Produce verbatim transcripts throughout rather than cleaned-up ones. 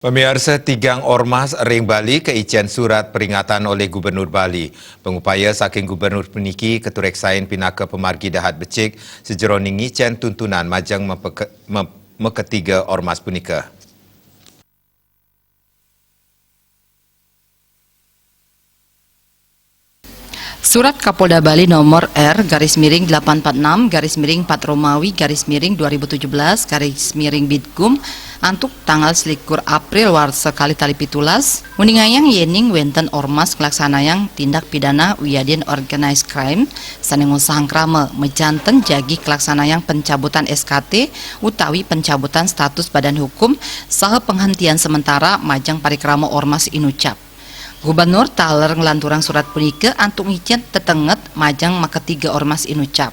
Pamiarsa, tigang ormas ring Bali kaicen surat peringatan olih Gubernur Bali. Pangupaya saking Gubernur puniki katureksain pinaka pamargi dahat becik sajeroning ngicen tuntunan majeng mapeke-, me-, makatiga ormas punika. Surat Kapolda Bali nomor R garis miring delapan empat enam garis miring empat Romawi garis miring dua ribu tujuh belas garis miring Bidkum antuk tanggal selikur April warsa kalih tali pitulas, nguningayang yening wenten ormas nglaksanayang tindak pidana wiadin organized crime sane ngosahang krama majanten jagi kalaksanayang pencabutan S K T utawi pencabutan status badan hukum saha penghentian sementara majeng parikrama ormas inucap. Gubernur taler nglanturang surat punika antuk ngicen tetenget majeng makatiga ormas inucap.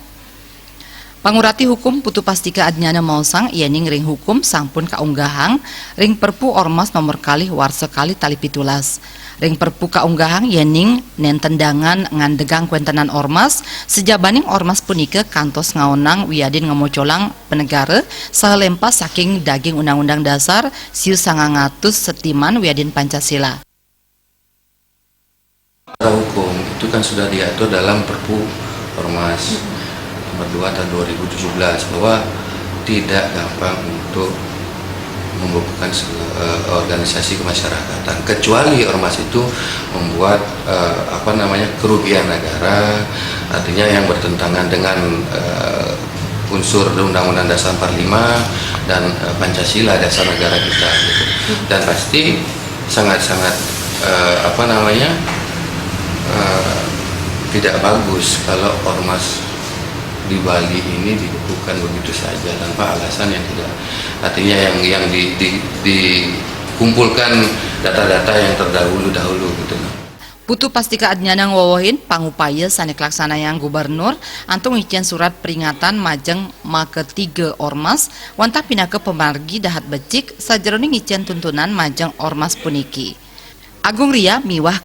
Pangurati hukum Putu Pastika Adnyana maosang yening ring hukum sampun kaunggahang ring Perpu Ormas nomor kalih warsa kalih tali pitulas. Ring Perpu kaunggahang yening nenten dangan ngandegang kwentenan ormas, sajabaning ormas punika kantos ngaonang wiadin ngamocolang panegara saha lempas saking daging Undang-Undang Dasar siu sangang atus setiman wiadin Pancasila. Secara hukum itu kan sudah diatur dalam Perpu Ormas nomor dua tahun dua ribu tujuh belas, bahwa tidak gampang untuk membukukan se-, eh, organisasi kemasyarakatan, kecuali ormas itu membuat, eh, apa namanya, kerugian negara, artinya yang bertentangan dengan, eh, unsur Undang-Undang Dasar empat lima dan, eh, Pancasila dasar negara kita gitu. Dan pasti sangat-sangat, eh, apa namanya, eh, tidak bagus kalau ormas di Bali ini dibekukan begitu saja tanpa alasan yang tidak, artinya yang yang di, di, dikumpulkan data-data yang terdahulu-dahulu gitu. Putu Pastika Adnyana ngwewehin pangupaya sane kalaksanayang Gubernur antuk ngicen surat peringatan majeng makatiga ormas wantah pinaka pamargi dahat becik sajeroning ngicen tuntunan majeng ormas puniki. Agung Ria miwah